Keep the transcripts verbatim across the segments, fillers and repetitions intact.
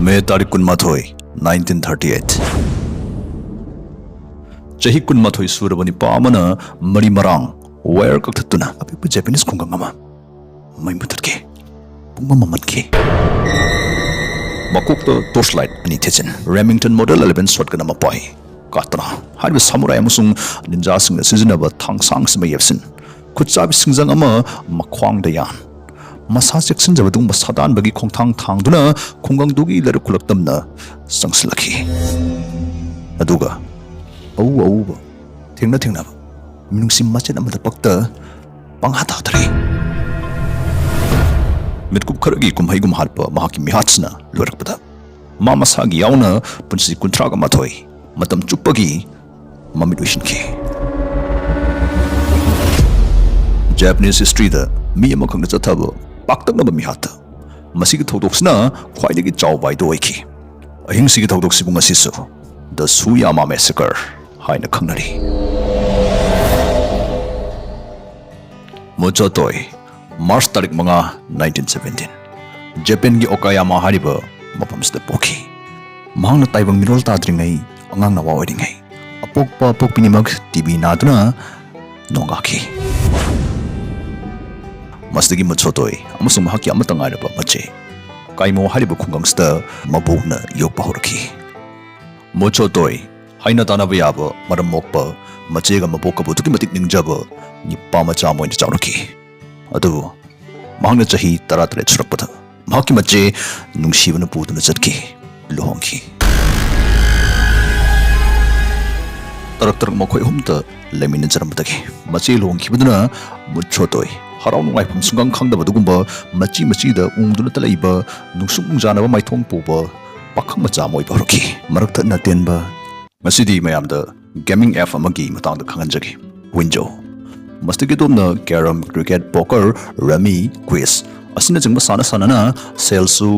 ꯃꯦ ꯇꯥꯔꯤꯛ ꯀꯨꯟꯃꯥꯊꯣꯏ, nineteen thirty eight꯫ ꯆꯍꯤ ꯀꯨꯟꯃꯥꯊꯣꯏ ꯁꯨꯔꯕ ꯅꯤꯄꯥ ꯑꯃꯅ ꯃꯔꯤ ꯃꯔꯥꯡ ꯋꯥꯌꯔ ꯀꯛꯊꯠꯇꯨꯅ ꯑꯄꯤꯛꯄ ꯖꯦꯄꯅꯤꯁ ꯈꯨꯡꯒꯪ ꯑꯃ ꯃꯩ ꯃꯨꯊꯠꯈꯤ꯫ ꯄꯨꯡ ꯑꯃ ꯃꯝꯍꯟꯈꯤ꯫ ꯃꯀꯣꯛꯇ ꯇꯣꯔꯆ ꯂꯥꯏꯠ ꯑꯅꯤ ꯊꯦꯠꯆꯤꯟ, ꯔꯦꯃꯤꯡꯇꯟ ꯃꯣꯗꯦꯜ eleven ꯁꯣꯠꯒꯟ ꯑꯃ ꯄꯥꯏ꯫ ꯀꯥꯇꯥꯅꯥ ꯍꯥꯏꯔꯤꯕ ꯁꯥꯃꯨꯔꯥꯏ ꯑꯃꯁꯨꯡ ꯅꯤꯟꯖꯥꯁꯤꯡꯅ ꯁꯤꯖꯤꯟꯅꯕ ꯊꯥꯡꯁꯥꯡꯁꯤꯃ ꯌꯦꯞꯁꯤꯟ, ꯈꯨꯠꯆꯥꯕꯤ ꯁꯤꯡꯖꯪ ꯑꯃ ꯃꯈ꯭ꯋꯥꯡꯗ ꯌꯥꯟ, ꯃꯁꯥ ꯆꯦꯛꯁꯤꯟꯖꯕ ꯑꯗꯨꯒꯨꯝꯕ ꯁꯥꯗꯥꯟꯕꯒꯤ ꯈꯣꯡꯊꯥꯡ ꯊꯥꯡꯗꯨꯅ ꯈꯨꯡꯒꯪꯗꯨꯒꯤ ꯂꯩꯔꯛ ꯈꯨꯂꯛꯇꯝꯅ ꯆꯪꯁꯤꯜꯂꯛꯈꯤ꯫ ꯑꯗꯨꯒ ꯑꯎ ꯑꯎꯕ, ꯊꯦꯡꯅ ꯊꯦꯡꯅꯕ ꯃꯤꯅꯨꯡꯁꯤ ꯃꯆꯦꯠ ꯑꯃꯗ ꯄꯛꯇ ꯄꯪꯍꯥ ꯇꯥꯊꯔꯛꯏ꯫ ꯃꯤꯠꯀꯨꯞ ꯈꯔꯒꯤ ꯀꯨꯝꯍꯩꯒꯨꯝ ꯍꯥꯠꯄ ꯃꯍꯥꯛꯀꯤ ꯃꯤꯍꯥꯠꯁꯤꯅ ꯂꯣꯏꯔꯛꯄꯗ, ꯃꯥ ꯃꯁꯥꯒꯤ ꯌꯥꯎꯅ ꯄꯨꯟꯁꯤ ꯀꯨꯟꯊ꯭ꯔꯥꯒ ꯃꯥꯊꯣꯏ ꯃꯇꯝ ꯆꯨꯞꯄꯒꯤ ꯃꯃꯤꯠ ꯎꯏꯁꯤꯟꯈꯤ꯫ ꯖꯄꯅꯤꯁ ꯍꯤꯁꯇ꯭ꯔꯤꯗ ꯃꯤ ꯑꯃꯈꯛꯅ ꯆꯠꯊꯕ ꯄꯥꯛꯇꯛꯅꯕ ꯃꯤꯍꯥꯠꯇ ꯃꯁꯤꯒꯤ ꯊꯧꯗꯣꯛꯁꯤꯅ ꯈ꯭ꯋꯥꯏꯗꯒꯤ ꯆꯥꯎꯕ ꯍꯥꯏꯗꯨ ꯑꯣꯏꯈꯤ꯫ ꯑꯍꯤꯡꯁꯤꯒꯤ ꯊꯧꯗꯣꯛꯁꯤꯕꯨ ꯉꯁꯤꯁꯨ The Suyama Massacre ꯍꯥꯏꯅ ꯈꯪꯅꯔꯤ꯫ ꯃꯨꯆꯣꯇꯣꯏ, ꯃꯥꯔꯆ ꯇꯥꯔꯤꯛ ꯃꯉꯥ, nineteen seventeen꯫ ꯖꯄꯦꯟꯒꯤ ꯑꯣꯀꯥꯌꯥꯃꯥ ꯍꯥꯏꯔꯤꯕ ꯃꯐꯝꯁꯤꯗ ꯄꯣꯛꯈꯤ꯫ ꯃꯍꯥꯛꯅ ꯇꯥꯏꯕꯪ ꯃꯤꯔꯣꯜ ꯇꯥꯗ꯭ꯔꯤꯉꯩ, ꯑꯉꯥꯡ ꯅꯋꯥ ꯑꯣꯏꯔꯤꯉꯩ, ꯑꯄꯣꯛꯄ ꯑꯄꯣꯛꯄꯤꯅꯤꯃꯛ ꯇꯤ ꯕꯤ ꯅꯥꯗꯨꯅ ꯅꯣꯡꯒꯥꯈꯤ꯫ ꯃꯁꯤꯗꯒꯤ ꯃꯨꯆꯣꯇꯣꯏ ꯑꯃꯁꯨꯡ ꯃꯍꯥꯛꯀꯤ ꯑꯃꯠꯇ ꯉꯥꯏꯔꯕ ꯃꯆꯦ ꯀꯥꯏꯃꯣ ꯍꯥꯏꯔꯤꯕ ꯈꯨꯡꯒꯪꯁꯤꯗ ꯃꯕꯣꯛꯅ ꯌꯣꯛꯄ ꯍꯧꯔꯛꯈꯤ꯫ ꯃꯨꯆꯣꯇꯣꯏ ꯍꯥꯏꯅ ꯇꯥꯟꯅꯕ ꯌꯥꯕ, ꯃꯔꯝ ꯃꯣꯛꯄ, ꯃꯆꯦꯒ ꯃꯕꯣꯛꯀꯕꯨ ꯑꯗꯨꯛꯀꯤ ꯃꯇꯤꯛ ꯅꯤꯡꯖꯕ ꯅꯤꯄꯥ ꯃꯆꯥ ꯑꯃ ꯑꯣꯏꯅ ꯆꯥꯎꯔꯛꯈꯤ꯫ ꯑꯗꯨꯕꯨ ꯃꯍꯥꯛꯅ ꯆꯍꯤ ꯇꯔꯥꯇꯔꯦꯠ ꯁꯨꯔꯛꯄꯗ ꯃꯍꯥꯛꯀꯤ ꯃꯆꯦ ꯅꯨꯡꯁꯤꯕꯅ ꯄꯨꯗꯨꯅ ꯆꯠꯈꯤ, ꯂꯨꯍꯣꯡꯈꯤ꯫ ꯇꯔꯛ ꯇꯔꯛ ꯃꯈꯣꯏ ꯑꯍꯨꯝꯇ ꯂꯩꯃꯤꯟꯅꯖꯔꯝꯕꯗꯒꯤ ꯃꯆꯦ ꯂꯨꯍꯣꯡꯈꯤꯕꯗꯨꯅ ꯃꯨꯆꯣꯇꯣꯏ ꯍꯔꯥꯎ ꯅꯨꯡꯉꯥꯏꯐꯝ ꯁꯨꯡꯈꯪ ꯈꯪꯗꯕ ꯑꯗꯨꯒꯨꯝꯕ ꯃꯆꯤ ꯃꯆꯤꯗ ꯎꯪꯗꯨꯅꯇ ꯂꯩꯕ ꯅꯨꯡꯁꯨꯛ ꯅꯨꯡꯖꯥꯅꯕ ꯃꯥꯏꯊꯣꯡ ꯄꯨꯕ ꯄꯥꯈꯪ ꯃꯆꯥ ꯑꯃ ꯑꯣꯏꯕ ꯍꯧꯔꯛꯈꯤ꯫ ꯃꯔꯛ ꯊꯠꯅ ꯇꯦꯟꯕ꯫ ꯉꯁꯤꯗꯤ ꯃꯌꯥꯝꯗ ꯒꯦꯃꯤꯡ ꯑꯦꯞ ꯑꯃꯒꯤ ꯃꯇꯥꯡꯗ ꯈꯪꯍꯟꯖꯒꯦ, ꯋꯤꯟꯖꯣ꯫ ꯃꯁꯤꯗꯒꯤ ꯑꯗꯣꯝꯅ ꯀꯦꯔꯝ, ꯀ꯭ꯔꯤꯀꯦꯠ, ꯄꯣꯀꯔ, ꯔꯃꯤ, ꯀ꯭ꯋꯤꯖ, ꯑꯁꯤꯅꯆꯤꯡꯕ ꯁꯥꯟꯅ ꯁꯥꯟꯅꯅ ꯁꯦꯜꯁꯨ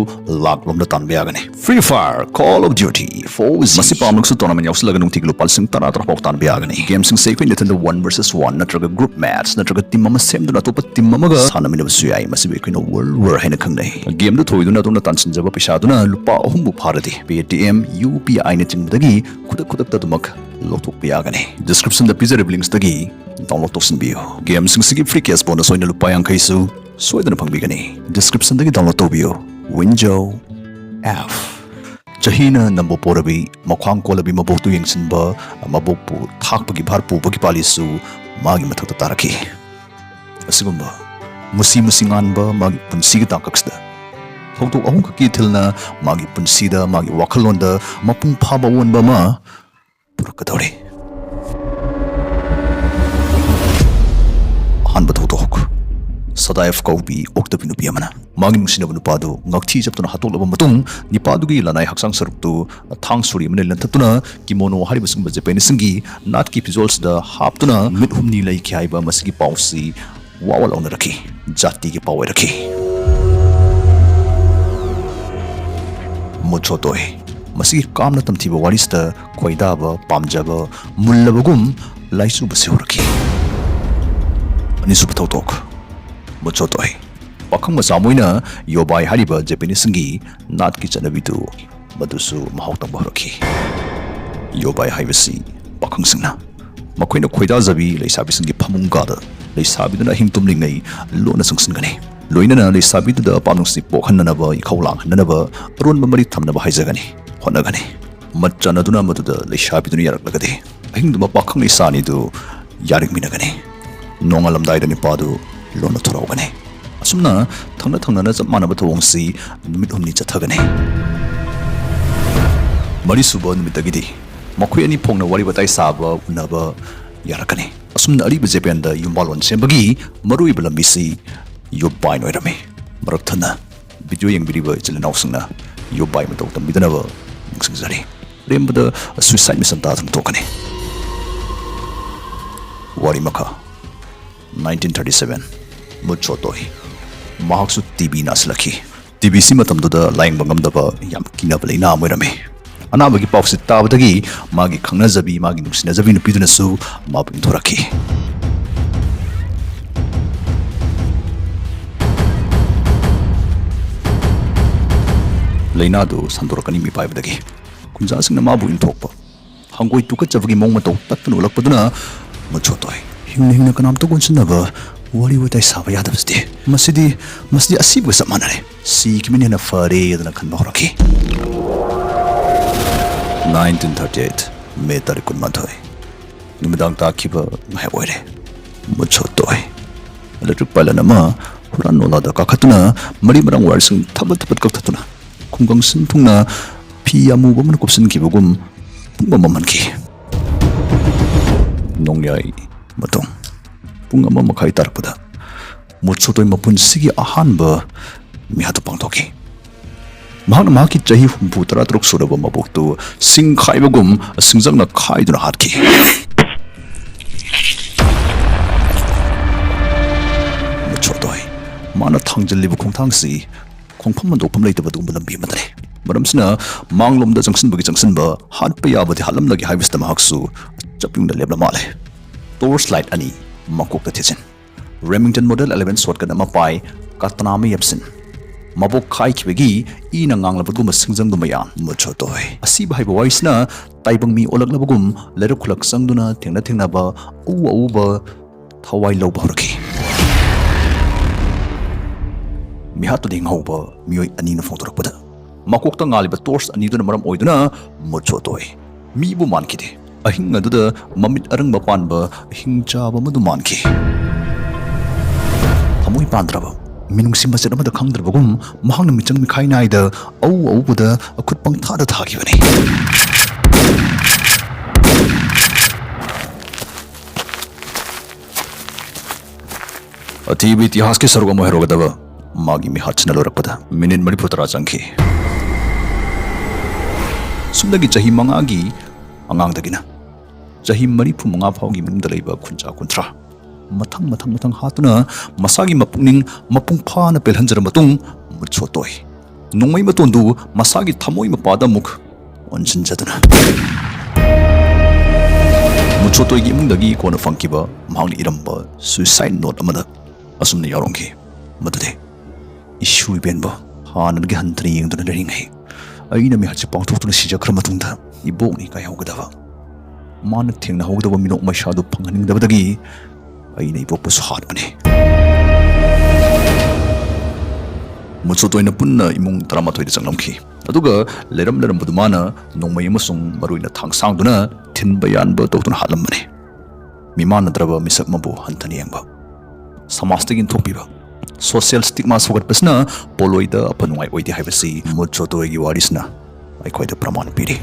ꯂꯥꯛꯂꯣꯝꯗ ꯇꯥꯟꯕ ꯌꯥꯒꯅꯤ꯫ Free Fire, Call of Duty, four G. ꯃꯁꯤ ꯄꯥꯝꯂꯒꯁꯨ tournament ꯌꯥꯎꯁꯤꯜꯂꯒ ꯅꯨꯡꯇꯤꯒꯤ ꯂꯨꯄꯥ ꯂꯤꯁꯤꯡ ꯇꯔꯥ ꯇꯔꯥ ꯐꯥꯎ ꯇꯥꯟꯕ ꯌꯥꯒꯅꯤ꯫ Gameꯁꯤꯡꯁꯦ ꯑꯩꯈꯣꯏ ꯅꯊꯟꯗ one versus one ꯅꯠꯇ꯭ꯔꯒ group match ꯅꯠꯇ꯭ꯔꯒ team ꯑꯃ ꯁꯦꯝꯗꯨꯅ ꯑꯇꯣꯞꯄ team ꯑꯃꯒ ꯁꯥꯟꯅꯃꯤꯟꯅꯕꯁꯨ ꯌꯥꯏ꯫ ꯃꯁꯤꯕꯨ ꯑꯩꯈꯣꯏꯅ World War ꯍꯥꯏꯅ ꯈꯪꯅꯩ꯫ Gameꯗ ꯊꯣꯏꯗꯨꯅ ꯑꯗꯣꯝꯅ ꯇꯥꯟꯁꯤꯟꯖꯕ ꯄꯩꯁꯥꯗꯨꯅ ꯂꯨꯄꯥ ꯑꯍꯨꯝꯕꯨ ꯐꯥꯔꯗꯤ Paytm, UPIꯅꯆꯤꯡꯕꯗꯒꯤ ꯈꯨꯗꯛ ꯈꯨꯗꯛꯇ ꯑꯗꯨꯃꯛ ꯂꯧꯊꯣꯛꯄ ꯌꯥꯒꯅꯤ꯫ Descriptionꯗ ꯄꯤꯖꯔꯤꯕ linksꯇꯒꯤ download ꯇꯧꯁꯤꯟꯕꯤꯌꯨ꯫ Gameꯁꯤꯡꯁꯤꯒꯤ free cash bonus ꯑꯣꯏꯅ ꯂꯨꯄꯥ ꯌꯥꯡꯈꯩꯁꯨ ꯁꯣꯏꯗꯅ ꯐꯪꯕꯤꯒꯅꯤ꯫ Descriptionꯗꯒꯤ download ꯇꯧꯕꯤꯌꯨ꯫ Winjo app꯫ ꯆꯍꯤꯅ ꯅꯝꯕꯨ ꯄꯣꯔꯕꯤ, ꯃꯈ꯭ꯋꯥꯡ ꯀꯣꯜꯂꯕꯤ ꯃꯕꯣꯛꯇꯨ ꯌꯦꯡꯁꯤꯟꯕ, ꯃꯕꯣꯛꯄꯨ ꯊꯥꯛꯄꯒꯤ ꯚꯥꯔ ꯄꯨꯕꯒꯤ ꯄꯥꯂꯤꯁꯨ ꯃꯥꯒꯤ ꯃꯊꯛꯇ ꯇꯥꯔꯛꯈꯤ꯫ ꯑꯁꯤꯒꯨꯝꯕ ꯃꯨꯁꯤ ꯃꯨꯁꯤ ꯉꯥꯟꯕ ꯃꯥꯒꯤ ꯄꯨꯟꯁꯤꯒꯤ ꯇꯥꯡꯀꯛꯁꯤꯗ ꯊꯧꯗꯣꯛ ꯑꯍꯨꯝꯈꯛꯀꯤ ꯏꯊꯤꯜꯅ ꯃꯥꯒꯤ ꯄꯨꯟꯁꯤꯗ, ꯃꯥꯒꯤ ꯋꯥꯈꯜꯂꯣꯟꯗ ꯃꯄꯨꯡ ꯐꯥꯕ ꯑꯑꯣꯟꯕ ꯑꯃ ꯄꯨꯔꯛꯀꯗꯧꯔꯤ꯫ ꯑꯍꯥꯟꯕ ꯊꯧꯗꯣꯛ, ꯁꯗꯥꯏꯐ ꯀꯧꯕꯤ ꯑꯣꯛꯇꯕꯤ ꯅꯨꯄꯤ ꯑꯃꯅ ꯃꯥꯒꯤ ꯅꯨꯡꯁꯤꯅꯕ ꯅꯨꯄꯥꯗꯨ ꯉꯛꯊꯤ ꯆꯞꯇꯨꯅ ꯍꯥꯠꯇꯣꯛꯂꯕ ꯃꯇꯨꯡ, ꯅꯨꯄꯥꯗꯨꯒꯤ ꯂꯅꯥꯏ ꯍꯛꯆꯥꯡ ꯁꯔꯨꯛꯇꯨ ꯊꯥꯡ ꯁꯣꯔꯤ ꯑꯃꯅ ꯂꯦꯟꯊꯠꯇꯨꯅ ꯀꯤꯃꯣꯅꯣ ꯍꯥꯏꯔꯤꯕꯁꯤꯒꯨꯝꯕ ꯖꯄꯦꯅꯤꯁꯁꯤꯡꯒꯤ ꯅꯥꯠꯀꯤ ꯐꯤꯖꯣꯜꯁꯤꯗ ꯍꯥꯞꯇꯨꯅ ꯅꯨꯃꯤꯠ ꯍꯨꯝꯅꯤ ꯂꯩꯈꯤ ꯍꯥꯏꯕ ꯃꯁꯤꯒꯤ ꯄꯥꯎꯁꯤ ꯋꯥ ꯋꯥ ꯂꯥꯎꯅꯔꯛꯈꯤ, ꯖꯥꯇꯤꯒꯤ ꯄꯥꯎ ꯑꯣꯏꯔꯛꯈꯤ꯫ ꯃꯨꯠꯁꯣꯇꯣꯏ, ꯃꯁꯤꯒꯤ ꯀꯥꯝꯅ ꯇꯝꯊꯤꯕ ꯋꯥꯔꯤꯁꯤꯗ ꯈꯣꯏꯗꯥꯕ, ꯄꯥꯝꯖꯕ, ꯃꯨꯜꯂꯕꯒꯨꯝ ꯂꯥꯏꯆꯨꯕꯁꯤ ꯍꯧꯔꯛꯈꯤ꯫ ꯑꯅꯤꯁꯨꯕ ꯊꯧꯗꯣꯛ, ꯃꯨꯠꯁꯣꯇꯣꯏ, ꯄꯥꯈꯪ ꯃꯆꯥ ꯑꯃ ꯑꯣꯏꯅ ꯌꯣꯕꯥꯏ ꯍꯥꯏꯔꯤꯕ ꯖꯄꯦꯅꯤꯁꯁꯤꯡꯒꯤ ꯅꯥꯠꯀꯤ ꯆꯠꯅꯕꯤꯗꯨ ꯃꯗꯨꯁꯨ ꯃꯍꯥꯎ ꯇꯪꯕ ꯍꯧꯔꯛꯈꯤ꯫ ꯌꯣꯕꯥꯏ ꯍꯥꯏꯕꯁꯤ ꯄꯥꯈꯪꯁꯤꯡꯅ ꯃꯈꯣꯏꯅ ꯈꯣꯏꯗꯥꯖꯕꯤ ꯂꯩꯁꯥꯕꯤꯁꯤꯡꯒꯤ ꯐꯃꯨꯡ ꯀꯥꯗ ꯂꯩꯁꯥꯕꯤꯗꯨꯅ ꯑꯍꯤꯡ ꯇꯨꯝꯂꯤꯉꯩ ꯂꯣꯟꯅ ꯆꯪꯁꯤꯟꯒꯅꯤ꯫ ꯂꯣꯏꯅꯅ ꯂꯩꯁꯥꯕꯤꯗꯨꯗ ꯄꯥꯝꯅꯨꯡꯁꯤ ꯄꯣꯛꯍꯟꯅꯅꯕ, ꯏꯈꯧ ꯂꯥꯡꯍꯟꯅꯅꯕ ꯑꯔꯣꯟꯕ ꯃꯔꯤ ꯊꯝꯅꯕ ꯍꯥꯏꯖꯒꯅꯤ, ꯍꯣꯠꯅꯒꯅꯤ꯫ ꯃꯠ ꯆꯥꯟꯅꯗꯨꯅ ꯃꯗꯨꯗ ꯂꯩꯁꯥꯕꯤꯗꯨꯅ ꯌꯥꯔꯛꯂꯒꯗꯤ ꯑꯍꯤꯡꯗꯨꯃ ꯄꯥꯈꯪ ꯂꯩꯁꯥ ꯑꯅꯤꯗꯨ ꯌꯥꯔꯤꯛꯃꯤꯟꯅꯒꯅꯤ꯫ ꯅꯣꯡꯉꯥꯜꯂꯝꯗꯥꯏꯗ ꯅꯨꯄꯥꯗꯨ ꯂꯣꯟꯅ ꯊꯣꯔꯛꯒꯅꯤ꯫ ꯑꯁꯨꯝꯅ ꯊꯪꯅ ꯊꯪꯅꯅ ꯆꯞ ꯃꯥꯟꯅꯕ ꯊꯧꯑꯣꯡꯁꯤ ꯅꯨꯃꯤꯠ ꯍꯨꯝꯅꯤ ꯆꯠꯊꯒꯅꯤ꯫ ꯃꯔꯤꯁꯨꯕ ꯅꯨꯃꯤꯠꯇꯒꯤꯗꯤ ꯃꯈꯣꯏ ꯑꯅꯤ ꯐꯣꯡꯅ ꯋꯥꯔꯤ ꯋꯥꯇꯥꯏ ꯁꯥꯕ, ꯎꯅꯕ ꯌꯥꯔꯛꯀꯅꯤ꯫ ꯑꯁꯨꯝꯅ ꯑꯔꯤꯕ ꯖꯄꯦꯟꯗ ꯌꯨꯝꯕꯥꯜꯂꯣꯟ ꯁꯦꯝꯕꯒꯤ ꯃꯔꯨꯑꯣꯏꯕ ꯂꯝꯕꯤꯁꯤ ꯌꯣꯕꯥꯏꯅ ꯑꯣꯏꯔꯝꯃꯤ꯫ ꯃꯔꯛ ꯊꯠꯅ video ꯌꯦꯡꯕꯤꯔꯤꯕ ꯏꯆꯤꯜ ꯏꯅꯥꯎꯁꯤꯡꯅ ꯌꯣꯕꯥꯏ ꯃꯇꯧ ꯇꯝꯕꯤꯗꯅꯕ ꯅꯤꯡꯁꯤꯡꯖꯔꯤ꯫ ꯑꯔꯦꯝꯕꯗ suicide mission ꯇꯥꯗꯨꯅ ꯊꯣꯛꯀꯅꯤ꯫ ꯋꯥꯔꯤ ꯃꯈꯥ꯫ Nineteen thirty seven, ꯃꯨꯠꯁꯣꯇꯣꯏ꯫ ꯃꯍꯥꯛꯁꯨ ꯇꯤ ꯕꯤ ꯅꯥꯁꯤꯜꯂꯛꯈꯤ꯫ ꯇꯤ ꯕꯤꯁꯤ ꯃꯇꯝꯗꯨꯗ ꯂꯥꯌꯦꯡꯕ ꯉꯝꯗꯕ ꯌꯥꯝ ꯀꯤꯅꯕ ꯂꯩꯅꯥ ꯑꯃ ꯑꯣꯏꯔꯝꯃꯤ꯫ ꯑꯅꯥꯕꯒꯤ ꯄꯥꯎꯁꯤ ꯇꯥꯕꯗꯒꯤ ꯃꯥꯒꯤ ꯈꯪꯅꯖꯕꯤ, ꯃꯥꯒꯤ ꯅꯨꯡꯁꯤꯅꯖꯕꯤ ꯅꯨꯄꯤꯗꯨꯅꯁꯨ ꯃꯥꯕꯨ ꯏꯟꯊꯣꯔꯛꯈꯤ꯫ ꯂꯥꯏꯅꯥꯗꯨ ꯁꯟꯗꯣꯔꯛꯀꯅꯤ ꯃꯤꯄꯥꯏꯕꯗꯒꯤ꯫ ꯈꯨꯟꯖꯥꯁꯤꯡꯅ ꯃꯥꯕꯨ ꯏꯟꯊꯣꯛꯄ, ꯍꯪꯒꯣꯏ ꯇꯨꯀꯠꯆꯕꯒꯤ ꯃꯑꯣꯡ ꯃꯇꯧ ꯇꯠꯇꯅ ꯎꯠꯂꯛꯄꯗꯨꯅ ꯃꯨꯠꯁꯣꯇꯣꯏ꯫ ꯍꯤꯡꯅ ꯍꯤꯡꯅ ꯀꯅꯥꯝꯇ ꯑꯣꯟꯁꯤꯟꯅꯕ, ꯋꯥꯔꯤ ꯋꯥꯇꯥꯏ ꯁꯥꯕ ꯌꯥꯗꯕꯁꯤꯗꯤ꯫ ꯃꯁꯤꯗꯤ, ꯃꯁꯤꯗꯤ ꯑꯁꯤꯕꯒ ꯆꯞ ꯃꯥꯟꯅꯔꯦ꯫ ꯁꯤꯈꯤꯕꯅ ꯍꯦꯟꯅ ꯐꯔꯦ ꯑꯗꯨꯅ ꯈꯟꯕ ꯍꯧꯔꯛꯈꯤ꯫ Nineteen thirty eight, ꯃꯦ ꯇꯥꯔꯤꯛ ꯀꯨꯟꯃꯥꯊꯣꯏ꯫ ꯅꯨꯃꯤꯗꯥꯡ ꯇꯥꯈꯤꯕ ꯉꯥꯏꯍꯥꯛ ꯑꯣꯏꯔꯦ꯫ ꯃꯨꯠꯁꯣꯇꯣꯏ꯫ Electric pylon ꯑꯃ ꯍꯨꯔꯥꯟ ꯅꯣꯂꯥꯗ ꯀꯥꯈꯠꯇꯨꯅ ꯃꯔꯤ ꯃꯔꯥꯡ wire ꯁꯤꯡ ꯊꯕꯠ ꯊꯕꯠ ꯀꯛꯊꯠꯇꯨꯅ ꯈꯨꯡꯒꯪ ꯁꯤꯟ ꯊꯨꯡꯅ ꯐꯤ ꯑꯃꯨꯕ ꯑꯃꯅ ꯀꯨꯞꯁꯤꯟꯈꯤꯕꯒꯨꯝ ꯄꯨꯝꯃꯝ ꯃꯝꯍꯟꯈꯤ꯫ ꯅꯣꯡꯌꯥꯏ ꯃꯇꯨꯡ ꯄꯨꯡ ꯑꯃ ꯃꯈꯥꯏ ꯇꯥꯔꯛꯄꯗ ꯃꯨꯠꯁꯣꯇꯣꯏ ꯃꯄꯨꯟꯁꯤꯒꯤ ꯑꯍꯥꯟꯕ ꯃꯤꯍꯥꯠꯇꯨ ꯄꯥꯡꯊꯣꯛꯈꯤ꯫ ꯃꯍꯥꯛꯅ ꯃꯍꯥꯛꯀꯤ ꯆꯍꯤ ꯍꯨꯝꯐꯨ ꯇꯔꯥ ꯇꯔꯨꯛ ꯁꯨꯔꯕ ꯃꯕꯣꯛꯇꯨ ꯁꯤꯡ ꯈꯥꯏꯕꯒꯨꯝ ꯁꯤꯡꯖꯪꯅ ꯈꯥꯏꯗꯨꯅ ꯍꯥꯠꯈꯤ꯫ ꯃꯨꯠꯁꯣꯇꯣꯏ꯫ ꯃꯥꯅ ꯊꯥꯡꯖꯤꯜꯂꯤꯕ ꯈꯣꯡꯊꯥꯡꯁꯤ ꯈꯣꯡꯐꯝ ꯍꯟꯗꯣꯛꯐꯝ ꯂꯩꯇꯕ ꯑꯗꯨꯒꯨꯝꯕ ꯂꯝꯕꯤ ꯑꯃꯗꯅꯤ꯫ ꯃꯔꯝꯁꯤꯅ ꯃꯥꯡꯂꯣꯝꯗ ꯆꯪꯁꯤꯟꯕꯒꯤ ꯆꯪꯁꯤꯟꯕ, ꯍꯥꯠꯄ ꯌꯥꯕꯗꯤ ꯍꯥꯠꯂꯝꯂꯒꯦ ꯍꯥꯏꯕꯁꯤꯗ ꯃꯍꯥꯛꯁꯨ ꯆꯞ ꯌꯨꯡꯅ ꯂꯦꯞꯂ ꯃꯥꯜꯂꯦ꯫ Torch light ꯑꯅꯤ ꯃꯀꯣꯛꯇ ꯊꯦꯠꯆꯤꯟ, Remington model eleven shotgun ꯑꯃ ꯄꯥꯏ, ꯀꯇꯅꯥ ꯑꯃ ꯌꯦꯞꯁꯤꯟ꯫ ꯃꯕꯣꯛ ꯈꯥꯏꯈꯤꯕꯒꯤ ꯏꯅ ꯉꯥꯡꯂꯕꯒꯨꯝꯕ ꯁꯤꯡꯖꯪꯗꯨ ꯃꯌꯥꯝ ꯃꯨꯠꯁꯣꯇꯣꯏ꯫ ꯑꯁꯤꯕ ꯍꯥꯏꯕ ꯋꯥꯔꯤꯁꯤꯅ ꯇꯥꯏꯕꯪ ꯃꯤ ꯑꯣꯜꯂꯛꯂꯕꯒꯨꯝ ꯂꯩꯔꯛ ꯈꯨꯜꯂꯛ ꯆꯪꯗꯨꯅ ꯊꯦꯡꯅ ꯊꯦꯡꯅꯕ ꯑꯎ ꯑꯎꯕ ꯊꯋꯥꯏ ꯂꯧꯕ ꯍꯧꯔꯛꯈꯤ꯫ ꯃꯤꯍꯥꯠꯇꯨꯗ ꯍꯤꯡꯍꯧꯕ ꯃꯤꯑꯣꯏ ꯑꯅꯤꯅ ꯐꯣꯡꯗꯣꯔꯛꯄꯗ, ꯃꯀꯣꯛꯇ ꯉꯥꯜꯂꯤꯕ torch ꯑꯅꯤꯗꯨꯅ ꯃꯔꯝ ꯑꯣꯏꯗꯨꯅ ꯃꯨꯠꯁꯣꯇꯣꯏ꯫ ꯃꯤꯕꯨ ꯃꯥꯟꯈꯤꯗꯦ꯫ ꯑꯍꯤꯡ ꯑꯗꯨꯗ ꯃꯃꯤꯠ ꯑꯔꯪꯕ ꯄꯥꯟꯕ ꯍꯤꯡꯆꯥꯕ ꯑꯃꯗꯨ ꯃꯥꯟꯈꯤ꯫ ꯊꯃꯣꯏ ꯄꯥꯟꯗ꯭ꯔꯕ, ꯃꯤꯅꯨꯡꯁꯤ ꯃꯆꯦꯠ ꯑꯃꯗ ꯈꯪꯗ꯭ꯔꯕꯒꯨꯝ ꯃꯍꯥꯛꯅ ꯃꯤꯆꯪ ꯃꯤꯈꯥꯏ ꯅꯥꯏꯗ ꯑꯎ ꯑꯎꯕꯗ ꯈꯨꯠ ꯄꯪꯊꯥꯗ ꯊꯥꯈꯤꯕꯅꯤ꯫ ꯑꯊꯤꯕ ꯏꯇꯤꯍꯥꯁꯀꯤ ꯁꯔꯨꯛ ꯑꯃ ꯑꯣꯏꯍꯧꯔꯒꯗꯕ ꯃꯥꯒꯤ ꯃꯤꯍꯥꯠꯁꯤꯅ ꯂꯣꯏꯔꯛꯄꯗ ꯃꯤꯅꯤꯠ ꯃꯔꯤꯐꯨ ꯇꯔꯥ ꯆꯪꯈꯤ꯫ ꯁꯨꯞꯅꯒꯤ ꯆꯍꯤ ꯃꯉꯥꯒꯤ ꯑꯉꯥꯡꯗꯒꯤꯅ ꯆꯍꯤ ꯃꯔꯤꯐꯨ ꯃꯉꯥ ꯐꯥꯎꯒꯤ ꯃꯅꯨꯡꯗ ꯂꯩꯕ ꯈꯨꯟꯖꯥ ꯀꯨꯟꯊ꯭ꯔꯥ, ꯃꯊꯪ ꯃꯊꯪ ꯃꯊꯪ ꯍꯥꯠꯇꯨꯅ ꯃꯁꯥꯒꯤ ꯃꯄꯨꯛꯅꯤꯡ ꯃꯄꯨꯡ ꯐꯥꯅ ꯄꯦꯜꯍꯟꯖꯔꯕ ꯃꯇꯨꯡ, ꯃꯨꯠꯁꯣꯇꯣꯏ ꯅꯣꯡꯃꯩ ꯃꯇꯣꯟꯗꯨ ꯃꯁꯥꯒꯤ ꯊꯃꯣꯏ ꯃꯄꯥꯗ ꯑꯃꯨꯛ ꯑꯣꯟꯁꯤꯟꯖꯗꯨꯅ ꯃꯨꯠꯁꯣꯇꯣꯏꯒꯤ ꯏꯃꯨꯡꯗꯒꯤ ꯀꯣꯟꯅ ꯐꯪꯈꯤꯕ ꯃꯍꯥꯛꯅ ꯏꯔꯝꯕ suicide note ꯑꯃꯗ ꯑꯁꯨꯝꯅ ꯌꯥꯎꯔꯝꯈꯤ, ꯃꯗꯨꯗꯤ, "ꯏꯁꯨ ꯏꯕꯦꯟꯕꯨ ꯍꯥꯟꯅꯗꯒꯤ ꯍꯟꯊꯅ ꯌꯦꯡꯗꯨꯅ ꯂꯩꯔꯤꯉꯩ ꯑꯩꯅ ꯃꯤꯍꯠꯁꯦ ꯄꯥꯡꯊꯣꯛꯇꯨꯅ ꯁꯤꯖꯈ꯭ꯔ ꯃꯇꯨꯡꯗ ꯏꯕꯣꯛꯅ ꯏꯀꯥꯏꯍꯧꯒꯗꯕ, ꯃꯥꯅ ꯊꯦꯡꯅꯍꯧꯒꯗꯕ ꯃꯤꯅꯣꯛ ꯃꯩꯁꯥꯗꯨ ꯐꯪꯍꯟꯅꯤꯡꯗꯕꯗꯒꯤ ꯑꯩꯅ ꯏꯕꯣꯛꯄꯨꯁꯨ ꯍꯥꯠꯄꯅꯤ"꯫ ꯃꯨꯠꯁꯣꯇꯣꯏꯅ ꯄꯨꯟꯅ ꯏꯃꯨꯡ ꯇꯔꯥꯃꯥꯊꯣꯏꯗ ꯆꯪꯂꯝꯈꯤ꯫ ꯑꯗꯨꯒ ꯂꯩꯔꯝ ꯂꯩꯔꯝꯕꯗꯨ ꯃꯥꯅ ꯅꯣꯡꯃꯩ ꯑꯃꯁꯨꯡ ꯃꯔꯨ ꯑꯣꯏꯅ ꯊꯥꯡꯁꯥꯡꯗꯨꯅ ꯊꯤꯟꯕ ꯌꯥꯟꯕ ꯇꯧꯗꯨꯅ ꯍꯥꯠꯂꯝꯕꯅꯤ꯫ ꯃꯤꯃꯥꯟꯅꯗ꯭ꯔꯕ ꯃꯤꯁꯛ ꯑꯃꯕꯨ ꯍꯟꯊꯅ ꯌꯦꯡꯕ, ꯁꯃꯥꯖꯇꯒꯤ ꯏꯟꯊꯣꯛꯄꯤꯕ, social stigma ꯁꯧꯒꯠꯄꯁꯤꯅ ꯄꯣꯠꯂꯣꯏꯗ ꯑꯐ ꯅꯨꯡꯉꯥꯏ ꯑꯣꯏꯗꯦ ꯍꯥꯏꯕꯁꯤ ꯃꯨꯠꯁꯣꯇꯣꯏꯒꯤ ꯋꯥꯔꯤꯁꯤꯅ ꯑꯩꯈꯣꯏꯗ ꯄ꯭ꯔꯃꯥꯟ ꯄꯤꯔꯤ꯫